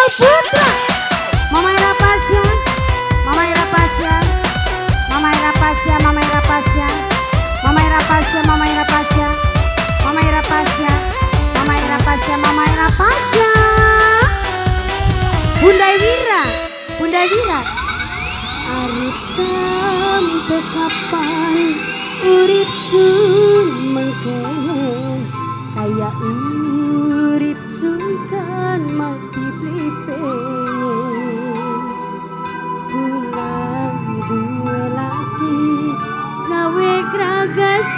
Putra. Mama Ira Pasya, Mama Ira Pasya, Mama Ira Pasya, Mama Ira Pasya, Mama Ira Pasya, Mama Ira Pasya, Mama Ira Pasya, Mama Ira Pasya, Mama Ira Pasya. Bunda Wira, Bunda Wira. Arep sampe kapan urip sun mengkene, kaya urip sungkan mati beli pengen. Kula duwe laki gawe gragas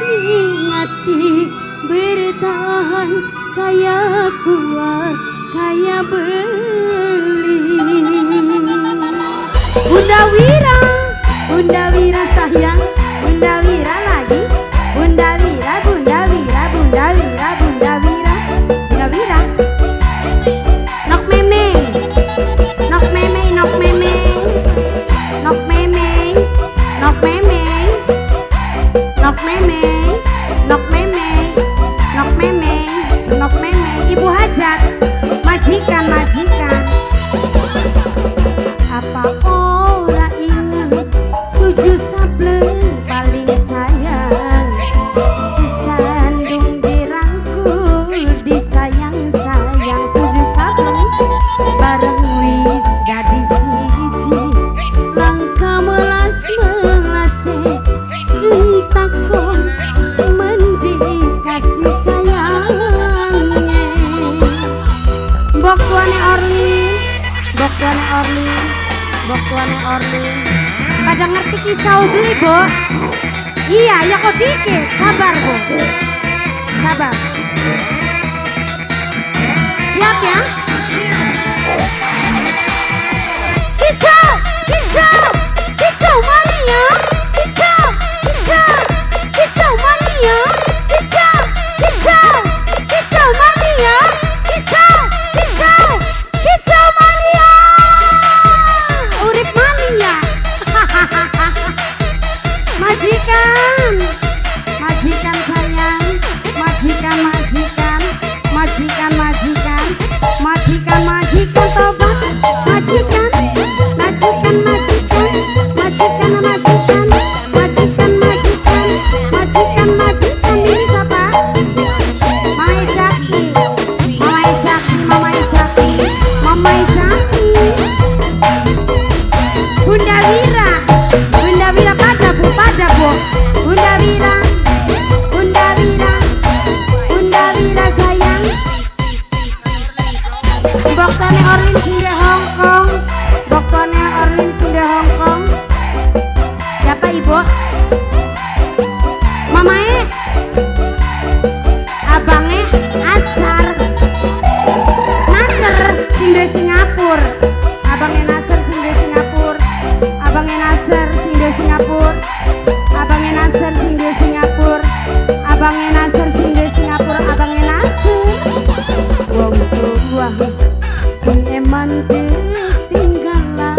ati, bertahan kaya kuat kaya beli. Bunda Wira, Bunda Wira sayang, Bunda Wira lagi, Bunda Wira, Bunda Wira, Bunda Wira, Bunda Wira, Bunda Wira. Nok meme, nok meme, nok meme, nok meme, nok meme, nok meme, nok meme, nok meme, nok meme. Ibu Hajat, majikan, majikan. Apa ora inget suju sableng paling sayang, disandung dirangkul disayang sayang. Suju sableng bareng wis dadi siji, langka melas melase sun takon mendi kasih sayangnya. Mbok tuane Orlin, mbok tuane Orlin, mbok tuane Orlin. Pada ngerti kicau beli, Bo? Iya, ya kok dikit. Sabar, Bu. Sabar. Siap ya? Kicau, kicau, kicau mania. Kicau, kicau, kicau mania. Kicau, kicau, kicau mania. Kicau, kicau, kicau mania. Urip mania. Majikan, majikan sayang, majikan, majikan, majikan, majikan, majikan, majikan tobat, majikan, majikan, majikan, majikan, majikan, majikan, majikan, majikan, majikan. Ini siapa? Mama Jaki, Mama Jaki, Mama Jaki, Mama Jaki. Bunda Wira, Bunda Wira pada bu, pada bu. Bunda Wira, Bunda Wira, Bunda Wira sayang. Boktone Orlin sing di Hong Kong, Boktone Orlin sing di Hong Kong. Siapa ibu? Mamae, abange Asar, Nasr sing di Singapura. Abangnya Nasr sing di Singapura. Abangnya Nasr sing di Singapura. Abangnya Nasr sing di Singapura. Abangnya Nasr sing di Singapura. Abangnya Nasr. Wong tua sing eman ketinggalan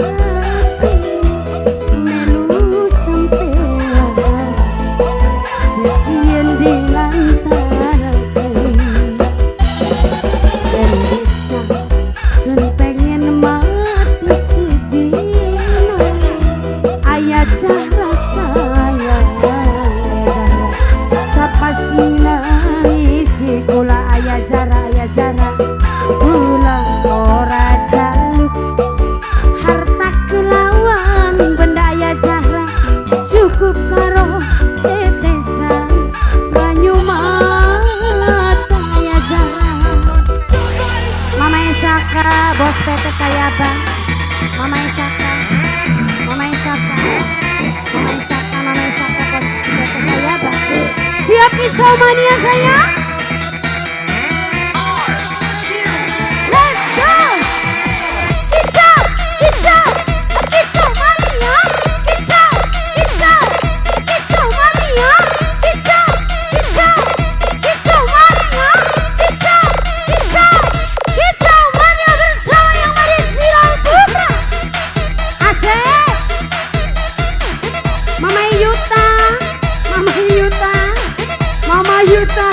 melu sampean sekian dilantaraken, dan bisa sun pengen mati sedina ayah cara sayang sapa sinangisi Kula ayah jara, ayah jara. Kula ora jaluk harta kelawan benda ayah jara, cukup karo tetesan banyu mata ayah jara. Mama Isaka, bos PT Kayaba. Mama Isaka, Mama Isaka, Mama Isaka, Mama Isaka, bos PT Kayaba. Siap kicau mania sayang? Let's go! Kicau, kicau, kicau mania. Kicau, kicau, kicau mania. Kicau, kicau, kicau mania. Kicau, kicau, kicau mania bersama yang dari Silang Putra. Asik. Mama Yuta, Mama Yuta, Mama Yuta.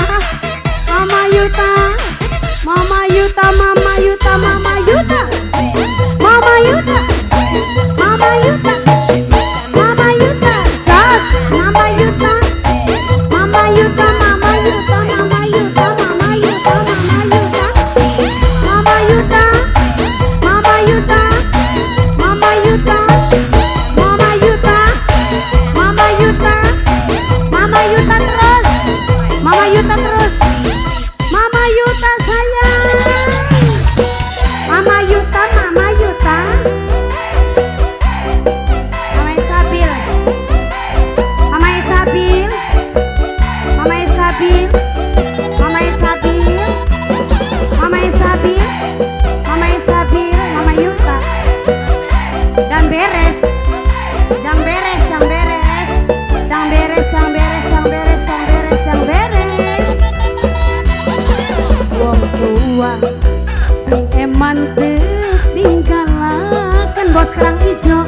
beres. Jang beres, jang beres. Jang beres, jang beres, jang beres, jang beres, jang beres. Wong tua sing eman tinggalkan bos kerang ijo,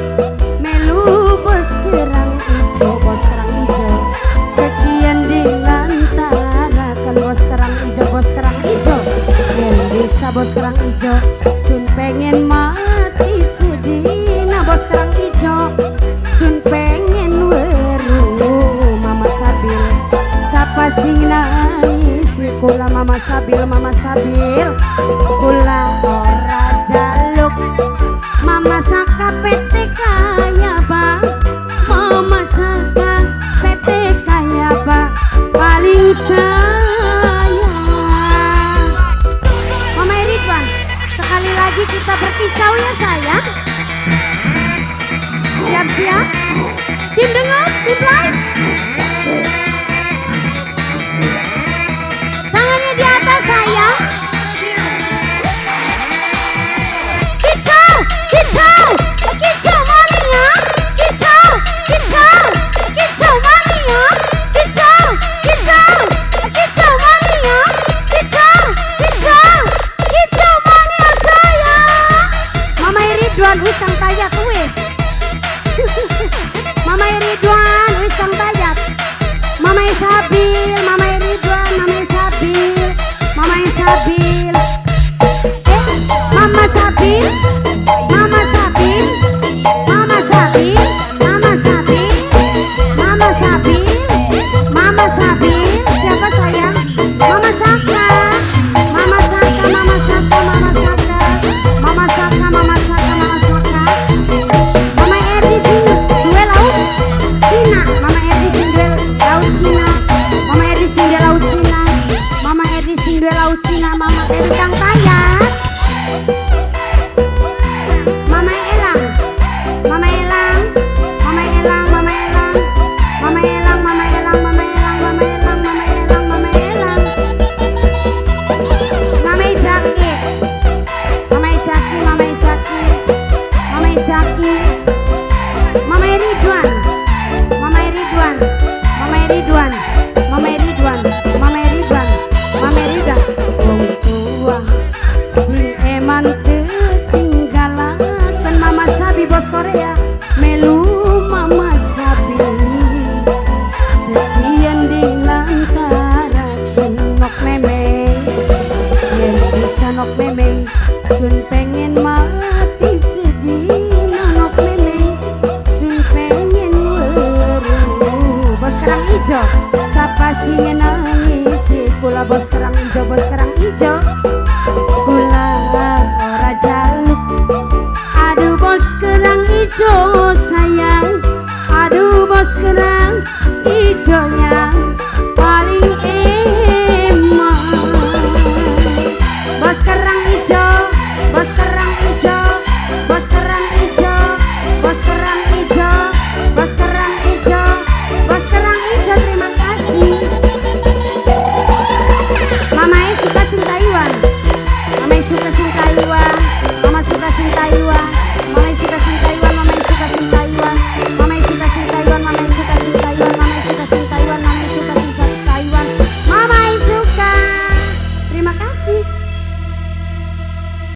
melu bos kerang ijo, bos kerang ijo. Sekian dilantarakan bos kerang ijo, bos kerang ijo. Yen bisa bos kerang ijo, sun pengen mati sedina bos kerang ijo. Sun pengen weru Mama Sabil, sapa sing nangis kula Mama Sabil, Mama Sabil. Kula ora jaluk Mama Saka PT kaya bang, Mama Saka PT kaya bang, paling sayang. Mama Ridwan, sekali lagi kita berkicau ya sayang. Siap-siap, tim dengar, tim live. Tangannya di atas sayang. Kicau, kicau, kicau mania. Kicau, kicau, kicau mania. Kicau, kicau, kicau mania. Kicau, kicau, kicau mania sayang. Mama Ridwan wis kang tayat wis. Mama Ridwan wis kang tayat. Mama Sabil, Mama Ridwan, Mama Sabil, Mama Sabil. Mama Sabil, Mama Sabil, Mama Sabil, Mama Sabil, Mama Sabil, Mama Sabil. Siapa sayang? Mama Saka, Mama Saka, Mama Saka, Mama Saka, Mama Saka, Mama Saka, Mama Saka. Mama Erdi sing duwe laut Cina, Mama Erdi sing duwe laut Cina, Mama Erdi sing duwe laut Cina, Mama Erdi sing duwe laut Cina, Mama Erdi kang tayat. Mama Elang, Mama Elang, Mama Elang, Mama Elang, Mama Elang, Mama Elang, Mama Elang, Mama Elang, Mama Elang, Mama Elang. Mama Ijaki, Mama Ijaki, Mama Ijaki, Mama Ijaki, Mama Ridwan, Mama Ridwan, Mama Ridwan, Mama Ridwan, Mama Ridwan, Mama Ridwan. Wong tua sing eman ketinggalakan Mama Sabi bos Korea, melu Mama Sabi. Sekian dilantarakan nok memeng, yen bisa nok memeng, sun pengen mati sedina nok memeng, sun pengen weru bos kerang ijo, sapa sing nangis kula bos kerang